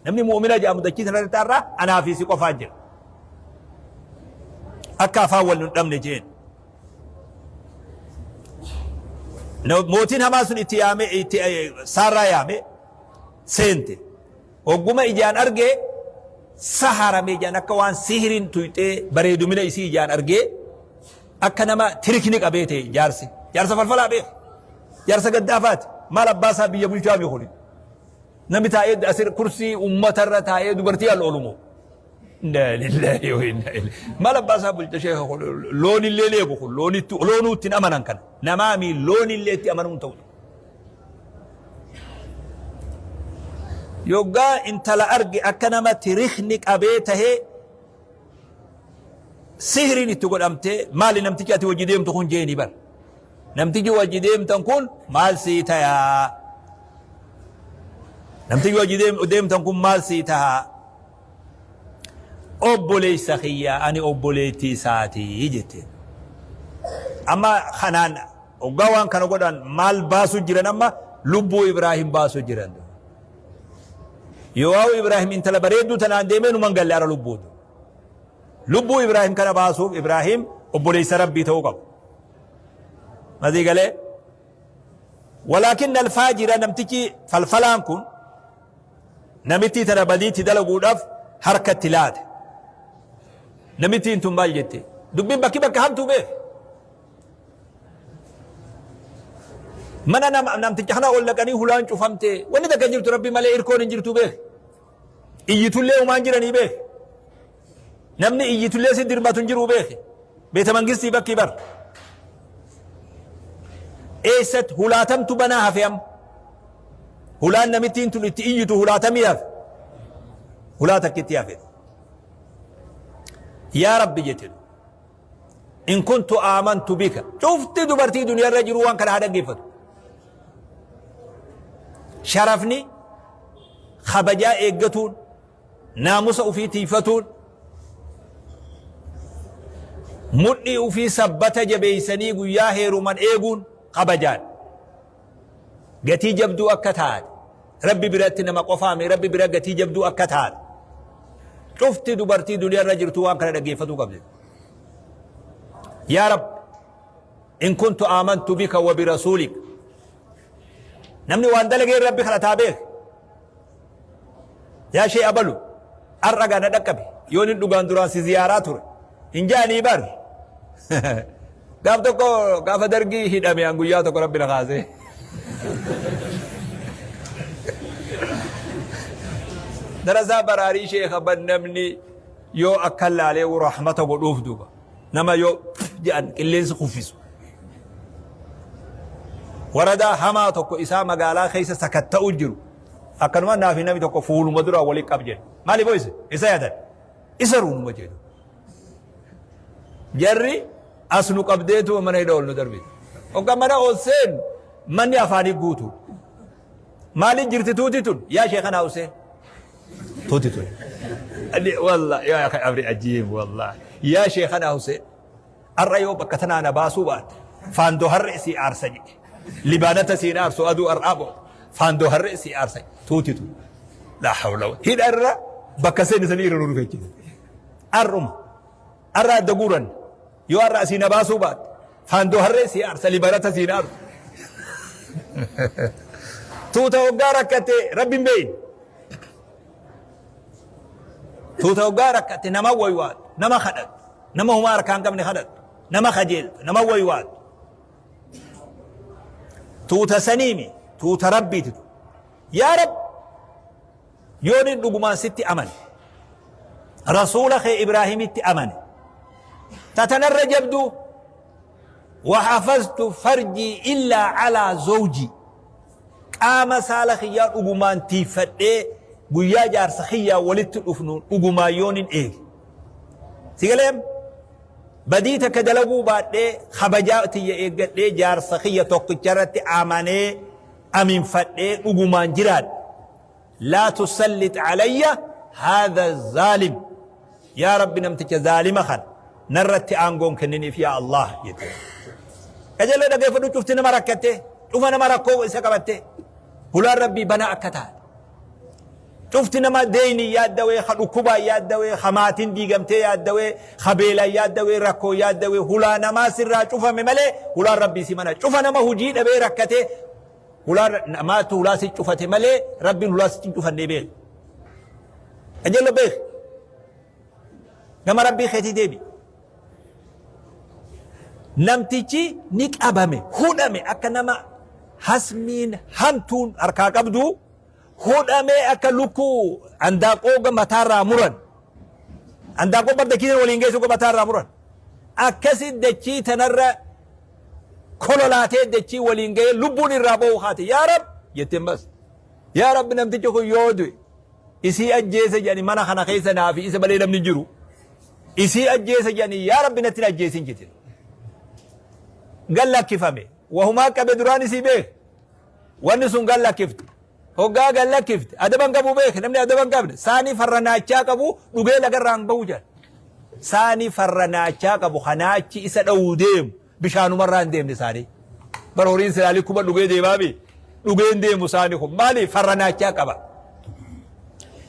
Namni mu'mina jedhamu dachii tanarratti har'a anaa fi si qofaa jira. Akka afaan wal nun dhabne jeen. Mootiin hamaa sun itti yaame itti saarraa yaame seente. Hogguma ijaan argee saharame ijaan akka waan sihiriin tuyxee bareedumina isii ijaan argee akka nama tirikni qabee ta'e jaarsi. Jaarsa falfalaa beeka. Jaarsa gaddaafaati. Maal abbaa isaa biyya bulchaa mi kuni. Namni taa'ee asir kursii uummatarra taa'ee dubartii al oolumoo. Inna lillahi wa inna ilaihi. Maal abbaa isaa bulcha sheeka kun loon illee leegu kun loonitti loonuu ittiin amanan kana. Namaa mi loon illee itti amanuun ta'u. Yoggaa intala arge akka nama tirikni qabee tahee sihriin itti godhamtee maali namtichi ati wajji deemtu kun jeeni bar. Namtichi wajji deemtan kun maal sii tayaa? Namtichi wajji deemtan kun maal sii tahaa? Obboleessa kiyya ani obboleettii isaati jetteen. Amma kanaan hoggaa waan kana godhan maal baasu jiran amma lubbuu Ibraahim baasu jiran. Yoo Ibraahim intala bareedduu tanaan deemee numan galle ara lubbuutu. Lubbuu Ibraahim kana baasuuf Ibraahim obboleessa Rabbii ta'uu qaba. Masii galee walaakin alfaajira namtichi falfalaan kun Namittii tana badiitti dalaguudhaaf harka itti laate. Namittiin tun maal jette? Dubbiin bakki bakka hamtuu beek. Mana nama namticha kana ol dhaqanii hulaan cufamte wanni takka hin jirtu rabbi malee irkoon hin jirtu beek. Iyyitullee humaan jiranii beek. Namni iyyitullee si dirmatu hin jiru beek. Beeta mangistii bakki bar. Eessatti hulaatamtu banaa hafe amma. Hulaan namittiin tun itti iyyitu hulaatamii hafe. Hulaa takkitti hafe. Yaa Rabbi jette. In kuntu aamantu bika. Cufti dubartii duniyaa irra jiru waan kana haa dhaggeeffatu. Sharafni kabajaa eeggatuun naamusa ufii tiiyfatuun, mudhii ufii sabbata jabeeysanii guyyaa heeruman eeguun kabajaadha. Gatii jabduu akka taate, Rabbi biratti nama qofaami, Rabbi bira gatii jabduu akka taate. Cufti dubartii duniyaa irra jirtu waan kana dhaggeeffatuu qabdi. Yaa Rabbi, in kuntu aamantu bika wa birasuulik. Namni waan dalageen Rabbi kadhataa beeka. Yaa shee abalu har'a gaa na dhaqqabe yoon hin dhugaan duraan si ziyaaraa ture hin jaanii bar gaaf tokko gaafa dargii hidhame an guyyaa tokko rabbi na kaasee. Darasaa baraarii sheekha ban namni yoo akka laalee rahmata godhuuf duuba nama yoo jedhan qilleensi kuffisu. Waradaa hamaa tokko isaa magaalaa keessa sakatta'u jiru. Akkanuma naa fi namni tokko fuuluma duraa walitti qab jedhe. Maali boo isa? Isa yaadan. Isa ruunuma jedhu. Jarri as nu qabdeetu mana hidha ol nu darbite. Hogga mana ol seenu manni afaanii guutu. Maaliif jirti tuuti tun? Yaa sheekanaa Huseen. Tuuti tun. Wallah yaa akhi amri ajiib wallah. Yaa sheekanaa Huseen. Har'a yoo bakka tanaa na baasuu baatte faandoo harree sii aarsa jedhe. Libaanata siin aarsu aduu har'aa booda faandoo harree sii aarsa tuuti tu. Laa hawla wa hidha irra bakka seeni sanii irra nu dhufeechise. Har'uma har'a adda guuran yoo har'a asii na baasuu baatte faandoo harree sii aarsa libaanata siin aarsu. Tuuta hoggaa rakkate rabbi hin beeyne. Tuuta hoggaa rakkate nama waywaatu nama kadhatu. Nama homaa harkaa hin qabne kadhattu. Nama kajeeltu. Nama waywaattu. Tuuta saniimi. Tuuta Rabbiiti tu. Yaa Rabbi yoon hin dhugumaan sitti amane. Rasuula kee Ibraahimitti amane. Ta tanarra jabduu. Wahafaztu farjii illaa alaa zawjii. Qaama saala kiyyaa dhugumaan tiiffadhee guyyaa jaarsa kiyyaa walitti dhufnu dhugumaan yoon hin eege. Si galee amma? Badii takka dalaguu baadhee kabajaa tiyya eeggadhee jaarsa kiyya tokkicha irratti amanee aminfadhee dhugumaan jiraadhe. Laa tusallit alayya haadha zaalim. Yaa Rabbi namticha zaalima kana narratti aangoon kenniniif yaa Allah jette. Qajeeloo dhageeffadhu cufti nama rakkattee cufa nama rakkoo isa qabattee hulaan Rabbii banaa akka taate. Cufti nama deeyni yaaddawee, ka dhukkubaan yaaddawee, ka maatiin diigamtee yaaddawee, ka beelaan yaaddawee, rakkoo yaaddawee, hulaa namaa sirraa cufame malee hulaan Rabbii si mana. Cufa nama hujii dhabee rakkatee hulaa namaatu hulaa si cufate malee Rabbiin hulaa sitti hin cufannee beeki. Qajeello beeki. Gama Rabbii keetii deebi. Namtichi ni qabame, hudhame akka nama hasmiin hamtuun harkaa qabdu hudhamee akka lukkuu andaaqoo mataarraa muran. Andaaqoo bar dachii tana waliin geessu mataarraa muran. Akkasi dachii tanarra kololaatee dachii waliin ga'ee lubbuun irraa ba'uu haate. Yaa Rab jetteen bas. Yaa Rabbi, namtichi kun yoo du'e isii ajjeese jedhani, mana kana keessa naa fi isa malee namni jiru. Isii ajjeese jedhani, yaa Rabbi natti hin ajjeesin jette. Gallakkifame. Wahumaa qabe duraan isii beek. Wanni sun gallakkifte. Hoggaa gallakkifte. Adaban qabu beek, namni adaban qabne. Saanii farra naachaa qabu dhugee lagarraa hin bahu jedha. Saanii farra naachaa qabu kanaachi isa dha'uu deemu bishaanumarraa hin deemne saanii. Bar horiin silaalii kuma dhugee deemaami. Dhugee hin deemu saanii kun maali farra naachaa qaba.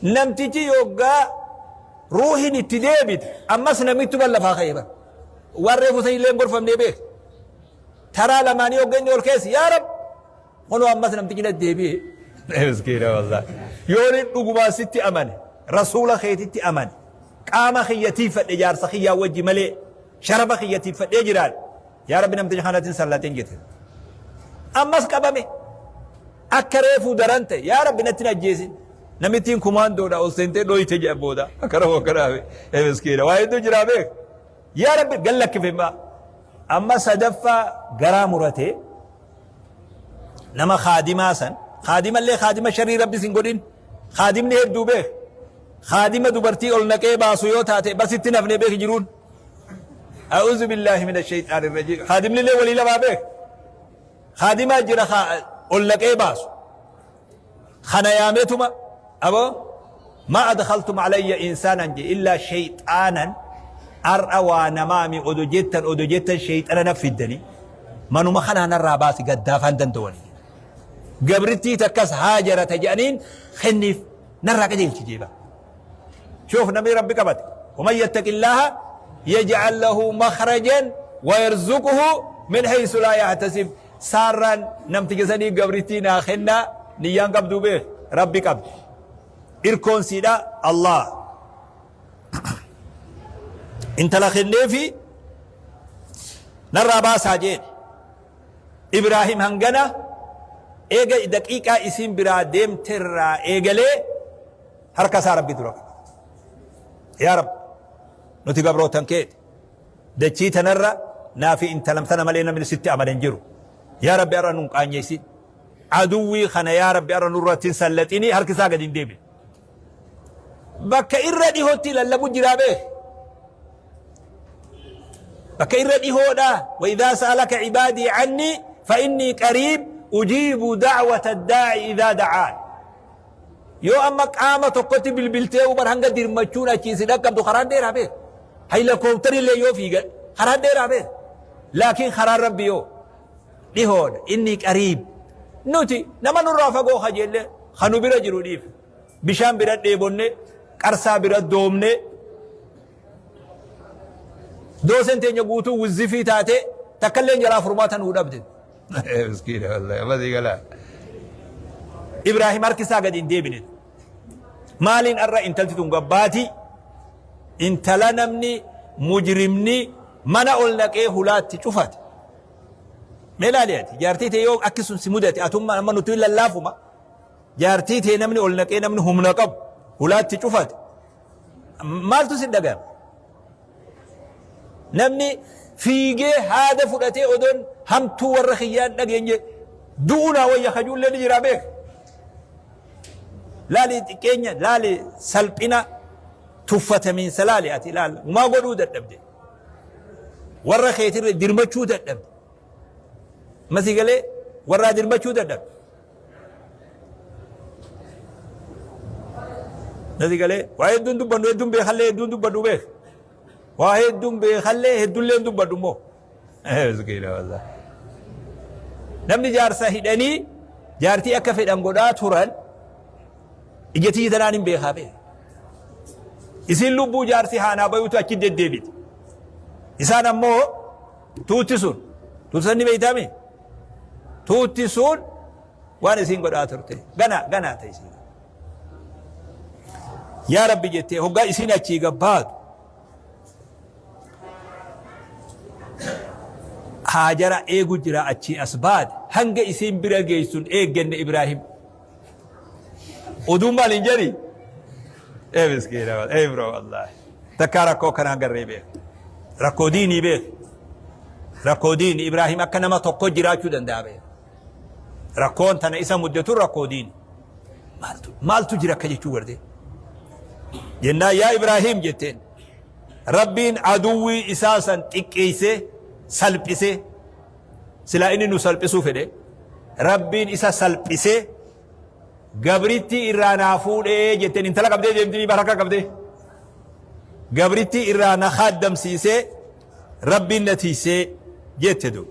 Namtichi yoggaa ruuhin itti deebite ammas namittuma lafaa ka'ee bara. Waan reefu san illee hin gorfamnee beek. Taraa lamaanii hogga inni ol keessa, yaa Rab kunoo ammas namtichi na deebi'e. Miskiina wallahi. Yoon inni dhugumaan sitti amane, rasuula keetitti amane, qaama kiyya tiiffadhe jaarsa kiyyaa wajji malee sharafa kiyya tiiffadhee jiraadhe. Yaa Rabbi, namticha kanatti hin sallatin jette. Ammas qabame. Akka reefuu daran ta'e, yaa Rabbi natti hin ajjeesin. Namittiin kumaandoodha ol seentee dhoyte jedha booda. Akkana akkana miskiina. Waa hedduu jiraa beek. Yaa Rabbi gad lakkife maa. Amma sadaffaa garaa muratee nama kaadimaa san, kaadimallee kaadima sharrii Rabbi sin godhin, kaadimni hedduu beek. Kaadima dubartii ol naqee baasu yoo taate basitti nafne beek jiruun. A'uuzu billaahi mina shayxaani rajiim. Kaadimni illee walii lamaa beek. Kaadimaa jira ol naqee baasu. Kana yaameetuma aboo maa adkhaltum alayya insaanan je illaa shayxaanan, har'a waa namaami odo jettan odo jettan shayxana na fiddani, manuma kanaa narraa baasi gaddaafaan danda'ani. Gabrittii takkas haajarata jedhaniin kenniif narraa qajeelchi jeeba. Shoof, namni Rabbi qabate. Waman yattaqillaaha yaj'al lahu makhrajan wa yarzuquhu min haysu laa yahtasib. Saarraan namticha sanii gabrittii naa kennaa niyyaan qabduu beek, Rabbi qabdi. Irkoon siidha Allah. Intala kenneefi narraa baasaa jeen. Ibraahim hangana eega daqiiqaa isiin biraa deemterraa eegalee harka isaa Rabbi dura qaba. Yaa Rabbi, nuti gabrootan keeti. Dachii tanarra naa fi intalam tana malee namni sitti amane hin jiru. Yaa Rabbi, har'a nun qaanyeessin. Aduwwii kana yaa Rabbi har'a nurratti hin sallaxini, harki isaa gadi hin deebine. Bakka irra dhihootti lallabu jiraa beek. Bakka irra dhihoodha. Wa idhaa sa'alaka cibaadii cannii fa innii qariib ujiibu da'wata daa'i idhaa da'aan. Yoo amma qaama tokkotti bilbiltee bar hanga dirmachuun achii si dhaqqabdu karaan dheeraa beek. Hayilakooftari illee yoo fiigan karaan dheeraa beek. Laakiin karaan Rabbi yoo dhihoodha. Inni qariib. Nuti nama nurraa fagoo kajeellee kan nu bira jiru dhiif. Bishaan bira dheebonne, qarsaa bira doomne, doosen teenya guutuu wuzzifii taate takkallee jalaa furmaata nuu dhabde. Miskiina wallahi, amma sii galaa. Ibraahim harki isaa gadi hin deebine. Maaliin har'a intalti tun gabbaati? Intala namni mujrimni mana ol naqee hulaatti cufate. Mee laali ati jaartii tee yoo akki sun si mudate, atummaa amma nuti lallaafuma. Jaartii tee namni ol naqee, namni humna qabu hulaatti cufate. Maaltu si dhaga'ama? Namni fiigee haada fudhatee odoon hamtuu warra kiyyaan dhageenye du'uu naa wayya kajuullee ni jira beek. Laali xiqqeenya, laali salphina, tuffatamiinsa laali ati laala. Umaa godhuu dadhabde. Warra keetirra dirmachuu dadhabde. Masii galee warraa dirmachuu dadhabde. Nasi galee waa hedduun dubbannu, hedduun beekallee hedduun dubbadhu beek. Waa hedduun beekallee hedduullee hin dubbadhu immoo. Miskiina wallahi. Namni jaarsa hidhanii jaartii akka fedhan godhaa turan. Ija tiyya tanaan hin beekaa beeka. Isiin lubbuu jaarsi haanaa bayuutu achi deddeebiti. Isaan ammoo tuutti sun tuutti san ni beeytaami? Tuutti sun waan isiin godhaa turte ganaa ganaa ta'e isiin. Yaa Rabbi jettee hoggaa isiin achii gabbaatu Haajara eegu jira achii as baate hanga isiin bira geessun eeggenne Ibraahim. Oduun maal hin jedhi? Ee miskiina ee bro wallaahi. Takkaa rakkoo kanaan garree beeka. Rakkoo diinii beeka. Rakkoo diinii Ibraahim akka nama tokko jiraachuu danda'a beeka. Rakkoon tana isa muddatu rakkoo diini. Maaltu maaltu jira akka jechuu gartee. Jennaan yaa Ibraahim jetteen. Rabbiin aduwwii isaa san xiqqeessee salphisee silaa inni nu salphisuu fedhe Rabbiin isa salphisee gabrittii irraa naa fuudhee jetteen intala qabdee deemtinii baraka qabdee gabrittii irraa na khaaddamsiisee Rabbiin na tiisee jette du.